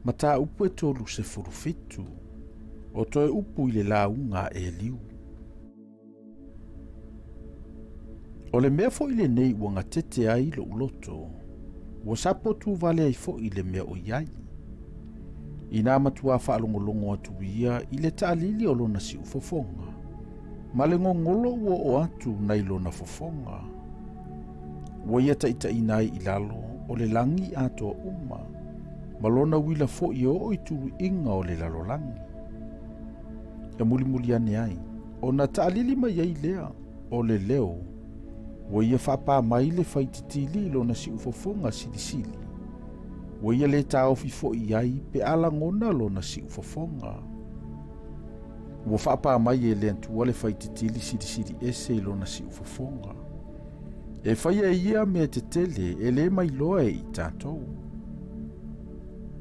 Mataupu e 37, o toe upu i le lauga a Eliu. O le mea foi lenei ua gatete ai lou loto, ua sapo tuvale ai foi le mea o i ai. Inā matuā faalogologo atu ia i le taalili o lona siufofoga, ma le gogolo ua oo atu nai lona fofoga. Ua ia taitaiina ai i lalo o le lagi atoa uma, ma lona uila foi e oo i tuluiga o le lalolagi. E mulimuli ane ai, ona taalili mai ai lea o le leo, ua ia faapā mai le faititili i lona siufofoga silisili, ua ia lē taofi foi i ai pe a lagona lona siufofoga. Ua faapā mai e le Atua le faititili silisili ese i lona siufofoga. E faia e ia mea tetele e lē mailoa e i tatou.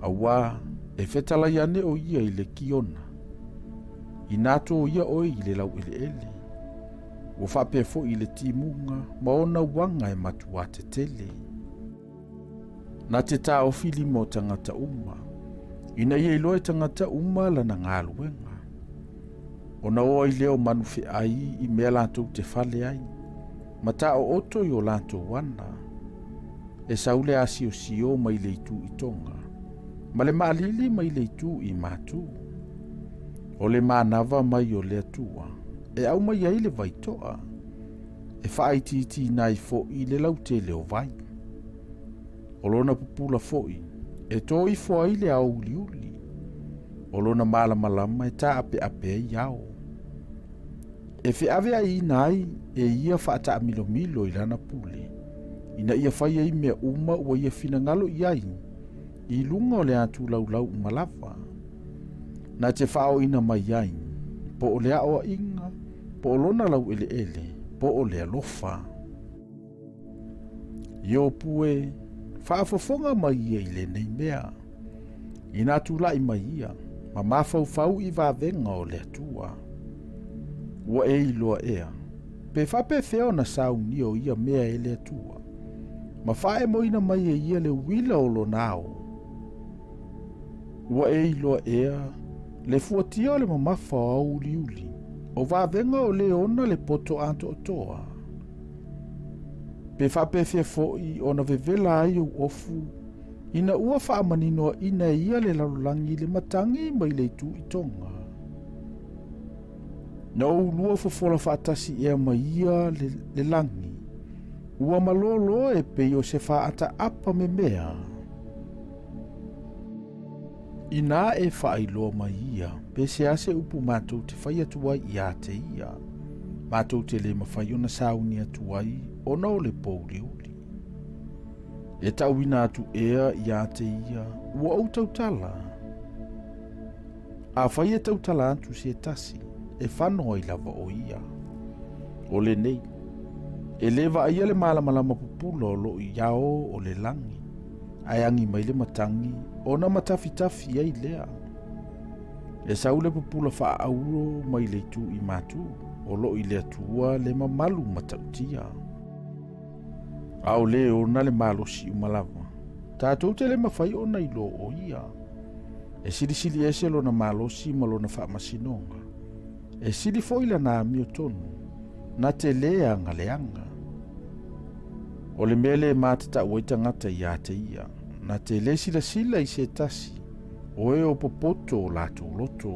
Auā, e fetalai ane o ia i le Kiona, inā tōia oe i le laueleele. Ua faapea foi i le timuga ma ona uaga e matuā tetele. Na te taofi lima o tagata uma, ina ia iloa e tagata uma lana galuega. Ona o ai lea o manu feai i mea latou te fale ai, ma taooto i o latou ana. E sau le asiosio mai le itu i Toga, ma le maalili mai le itu i Matu. O le manava mai o le Atua, e aumai ai le vaitoa, e faaitiitiina ai foi le lautele o vai. O lona pupula foi, e tō ifo ai le ao uliuli, o lona malamalama e taapeape ai ao. E feaveaiina ai e ia faataamilomilo i lana pule, ina ia fai ai mea uma ua ia finagalo i ai, i luga o le atulaulau uma lava. Na te faaoina mai ai, po o le aoaiga, po o lona laueleele, po o le alofa. Iopu e, faafofoga mai ia i lenei mea, inā tulai mai ia, ma mafaufau i vavega o le Atua. Ua e iloa ea, pe faapefea ona saunia o ia mea e le Atua, ma faaemoina mai e ia le uila o lona ao. Ua e iloa ea le fuatia o le mamafa o ao uliuli, o vavega o le ona le poto atoatoa. Pe faapefea foi ona vevela ai ou ofu, ina ua faamaninoaina e ia le lalolagi i le matagi mai le itu i Toga. Na ou lua fofola faatasi ea ma ia le, le lagi, ua malōlō e pei o se fāʻataʻapa memea. Inā e faailoa mai ia, pe se a se upu matou te fai atu ai iā te ia, matou te lē mawhai ona sauni atu ai ona o le pōuliuli. E tauina atu ea iā te ia, ua ou tautala. Afai e tautala atu se tasi, e fano ai lava o ia. O lenei, e lē vaaia le malamalama pupula o loo i ao o le lagi, ae agi mai le matagi ona matafitafi ai lea. E sau le pupula faaauro mai le itu i matu, o loo i le Atua le mamalu matautia. A o le ona le malosi uma lava, tatou te le mafai ona iloa o ia. E silisili ese lona malosi ma lona faamasinoga. E sili foi lana amiotonu, na te lē agaleaga. O le mea lē matatau ai tagata iā te ia, na te lē silasila i se tasi, o e o popoto o latou loto.